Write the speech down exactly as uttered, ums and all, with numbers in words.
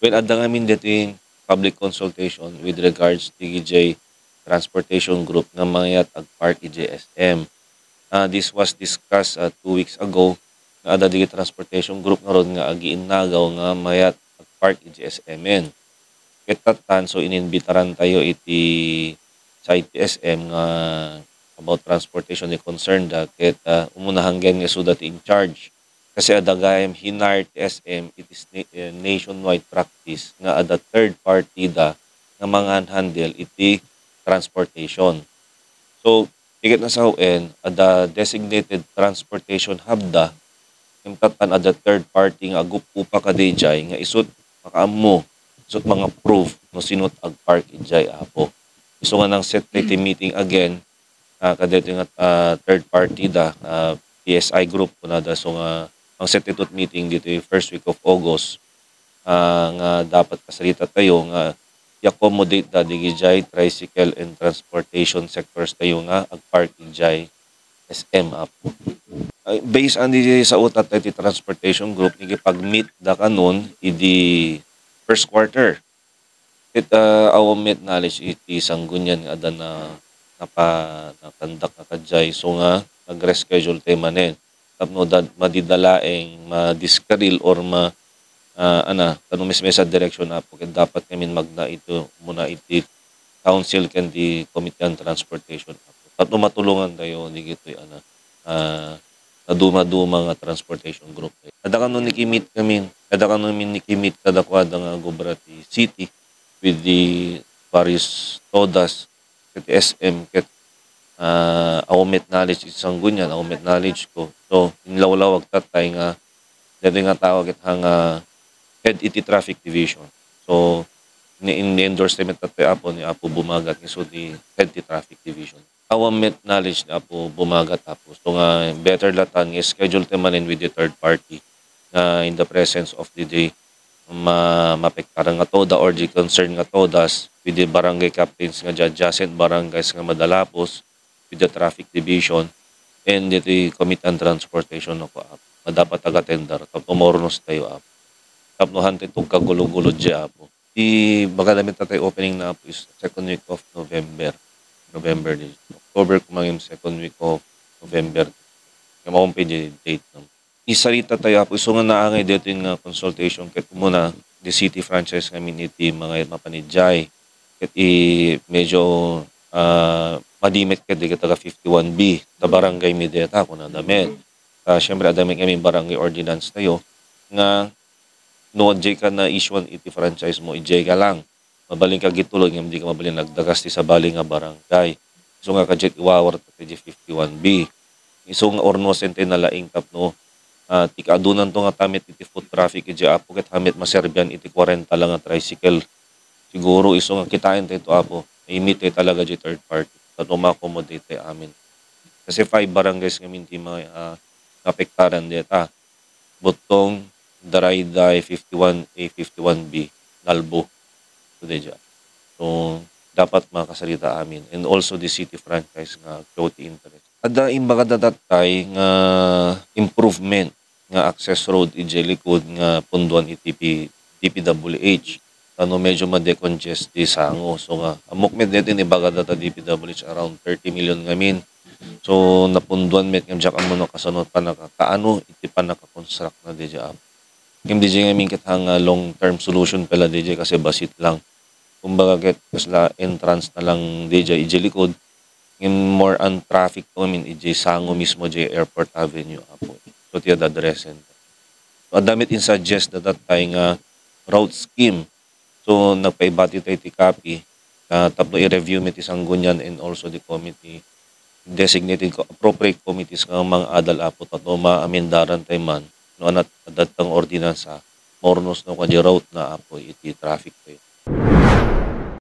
Well, adda ngamin ditoy public consultation with regards ti G J Transportation Group nga mayat agpark idiay S M. Ah, this was discussed, ah, two weeks ago nga adda dagiti transportation group ngarud nga agiinnagaw nga mayat agpark idiay S M-en. Ket tattan, so, ininbitaran tayo iti side ti S M nga about transportation ti concern da, ket, ah, umunahan gayam nga isuda ti in charge. Kasi adda gayam hinire ti S M, it is na-, eh, nationwide practice nga adda third party da nga mangan-handle iti transportation. So, ti ket nasawen, adda designated transportation hub da, ngem tattan adda third party nga agupgupa kadi idiay nga isu't makaammo, isu't manga-prove no sino't agpark idiay, Apo. Isu nga nangset ti meeting again, ah, kadaytoy nga, ah, third party da, ah, P S I group kunada. So nga, nangset ito't meeting ditoy first week of August, ah, nga dapat kasarita tayo nga i-accommodate da digidiay tricycle and transportation sectors tayo nga agpark idiay S M, Apo. Ay, based on di sa utat tayo ti transportation group, nakipag-meet da kanon idi first quarter. It, ah, awan met knowledge iti Sangguniang nga adda na, napa-, nakandak nga kadiay. So nga, nag-reschedule tayo manen. Tapno da-, madi da laeng madiskaril or ma-, ah, ana, kano mismo sa direksyon, Apo, ket dapat ngamin magna ito muna iti council ken di Committee on Transportation, Apo. Tapno matulongan tayo, digitoy, ana, ah, naduma-duma nga transportation group. Adda kano nakimit kami, adda kano nakimit kadakuada nga gubra ti city with the various TODAs, ket S M, ket, ah, awan met knowledge iti Sangguniang, awan met knowledge ko. So, inlawlawag tatay nga, dati nga tao ket hanga head iti traffic division. So, ni-, in-endorse tayo met tatay, Apo, ni Apo Bumagat, nga isu ti head ti traffic division. Awan met knowledge ni Apo Bumagat, Apo. So nga, better latan nga schedule ti manen with the third party nga in the presence of the, the ma-, mapektaran nga TODA or the concern nga TODAs with the barangay captains nga adjacent barangays nga madalapos with the traffic division and the committee on transportation, no, Apo. Nga dapat taga-tender. Tapno maurnos tayo, Apo. Tapno hantay tugkagulo-gulo di, Apo. Ti baga namin tatay opening na, Apo, is second week of November. November di. October koma ngem second week of November. Nga maupay di date, no? Isarita tayo, Apo, isu nga naangay daytoy nga consultation ket umuna, the city franchise ngamin iti mangayat mapan idiay. Ket i-, medyo, ah, madi met ket dagiti taga fifty-one B, ta barangay mi dayta, kunada met. Ta, siyempre, adda met ngamin barangay ordinance tayo nga no, diay ka na-issuean iti franchise mo, idiay ka lang. Mabalin ka agtulod ngem di ka mabalin agdagas ti sabali nga barangay. Isu nga kadiay iwawarta ti fifty-one B. Isu nga urnosen ti nalaing tapno, ah, ti kaadunanto nga ta met iti foot traffic idiay, Apo, ket ha met maserbian iti kwarenta lang nga tricycle. Siguro isu nga kitaen tayo, Apo. Imit tayo talaga diay third party. Tapno ma-accommodate tayo amin. Kasi five barangays ngamin ti ma-, ah, naapektaran dayta. Butong, Darayday, fifty-one A, fifty-one B, Nalbo. So, daydiay. So, dapat makasarita amin. And also the city franchise nga show ti interest. Adda imbaga da tatay nga improvement nga access road idiay likod nga punduan iti P-, D P W H. Tapno medyo ma-decongest ti sango. So nga, ammok met daytoy ibaga da ta D P W H around thirty million ngamin. So, napunduan met ngem diak ammo no kasano pannaka-, kaano iti pannaka-construct na diay, Apo. Ngem diay ngamin ket ha nga long-term solution pala diay kasi basit lang. Kumbaga ket kasla entrance na lang diay, idiay likod. Ngem more on traffic to, I mean, idiay sango mismo, diay Airport Avenue, Apo. So, ti ad-addressen. So, adda met in-suggest da tatay nga route scheme. So, nagpaibati tayo ti copy, ah, tapno i-review mi ti Sangguniang and also the committee, designated co-, appropriate committees nga mangadal, Apo, tapno maamendaran tayo man, no, anat-, adda nga ordinansa, maurnos no, kadi route na, Apo, iti traffic tayo.